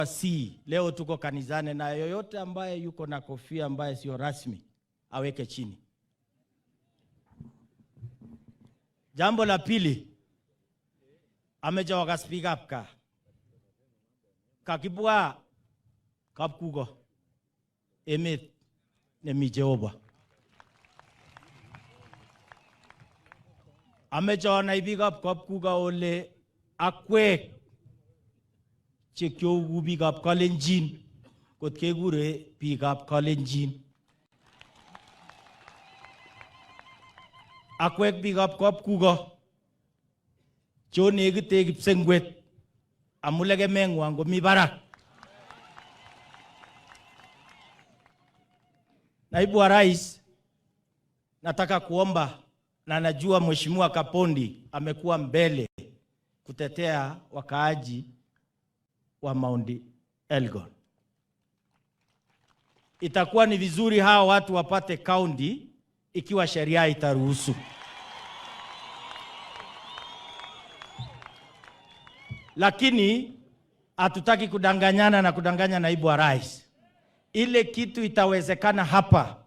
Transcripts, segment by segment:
Si leo tuko kanisani, na yoyote ambaye yuko na kofia ambaye sio rasmi aweke chini. Jambo la pili, ameche okas biikab gaa. Kakibwa kapkuko emet nemi Jehova. Ameche onai biikab kapkuko ole akwek che kioku biikab Kalenjin kot kekure biikab Kalenjin. Akwek biikab kapkuko cheonekite kipsengwet amu lekemeng'wang komi barak. Naibu wa Rais, nataka kuomba na najua Mheshimiwa Kapondi amekuwa mbele kutetea wakaaji wa Mount Elgon. Itakuwa ni vizuri hawa watu wapate kaunti ikiwa sheria itaruhusu. Lakini hatutaki kudanganyana na kudanganya naibu wa rais. Ile kitu itawezekana hapa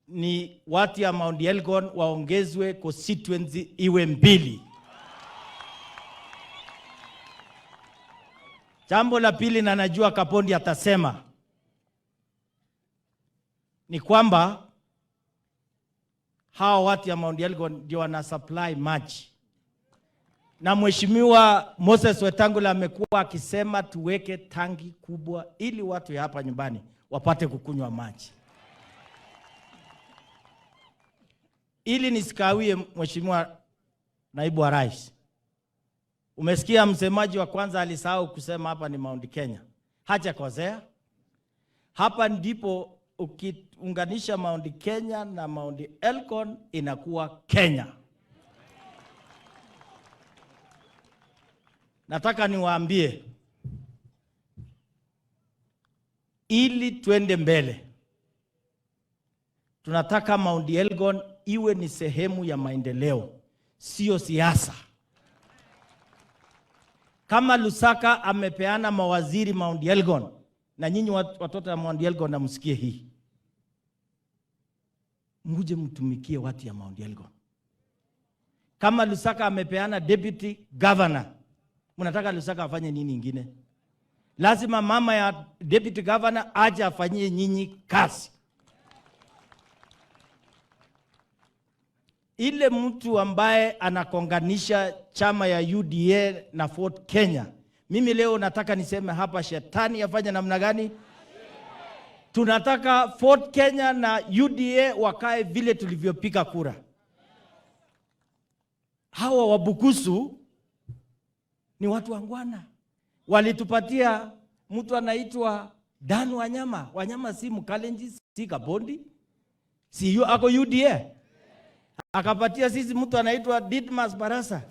ni watu ya Mount Elgon waongezwe constituency iwe 2. Jambo la pili, na najua Kapondi atasema, ni kwamba hawa watu ya Mount Elgon ndio wana supply maji. Na Mheshimiwa Moses Wetangula amekuwa akisema tuweke tangi kubwa ili watu ya hapa nyumbani wapate kukunywa maji. Ili nisikawie, Mheshimiwa Naibu wa Rais, umesikia msemaji wa kwanza alisahau kusema hapa ni Mount Kenya. Hajakosea. Hapa ndipo ukiunganisha Mount Kenya na Mount Elgon inakuwa Kenya. Nataka niwaambie, ili twende mbele, tunataka Mount Elgon iwe ni sehemu ya maendeleo, sio siasa. Kama Lusaka amepeana mawaziri Mount Elgon, na nyinyi watoto wa Mount Elgon namsikie hii, muje mtumikie watu ya Mount Elgon. Kama Lusaka amepeana deputy governor, mnataka Lusaka afanye nini ingine? Lazima mama ya deputy governor aje afanyie nyinyi kazi. Ile mtu ambaye anakonganisha chama ya UDA na Ford Kenya, mimi leo nataka niseme hapa, shetani afanye namna gani? Tunataka Ford Kenya na UDA wakae vile tulivyopiga kura. Hawa Wabukusu ni watu wangwana. Walitupatia mtu anaitwa Dan Wanyama. Wanyama si Mkalenji, si Kabondi, si yu, ako UDA. Akapatia sisi mtu anaitwa Didmas Barasa.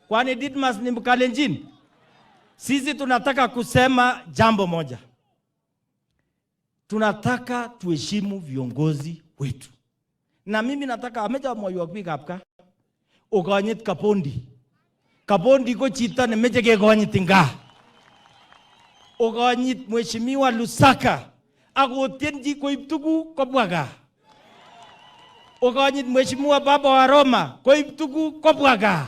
Kwani Didmas ni Mkalenjin? Sisi tunataka kusema jambo moja. Tunataka tuheshimu viongozi wetu. Na mimi nataka amecha moyo biikab gaa. Okanyit Kapondi. Kapondi ko chito nemeche kekonyit en gaa. Okanyit Mheshimiwa Lusaka akotienji koib tuguk kobwa gaa. Okanyit Mheshimiwa Baba wa Roma koib tuguk kobwa gaa.